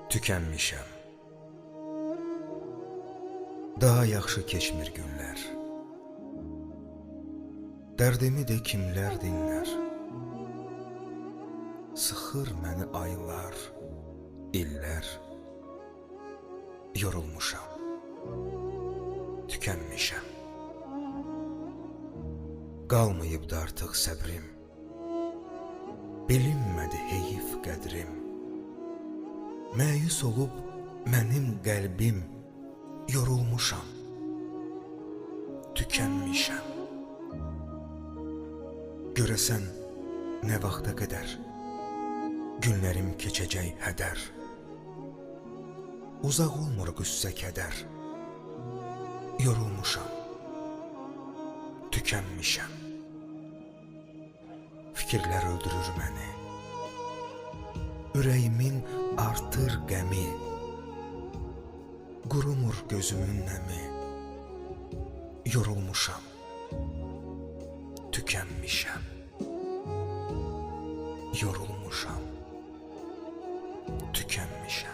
Tükənmişəm. Daha yaxşı keçmir günlər. Dərdimi də kimlər dinlər? Sıxır məni aylar, illər. Yorulmuşam. Tükənmişəm. Qalmayıbdı artıq səbrim. Bilinmədi heyif qədrim. Məyus olub mənim qəlbim, yorulmuşam. Tükənmişəm. Görəsən nə vaxta qədər günlərim keçəcək hədər. Uzaq olmur qüssə kədər. Yorulmuşam. Tükənmişəm. Fikirlər öldürür məni. Ürəyimin artır qəmi. Qurumur gözümün nəmi. Yorulmuşam. Tükənmişəm. Yorulmuşam. Tükənmişəm.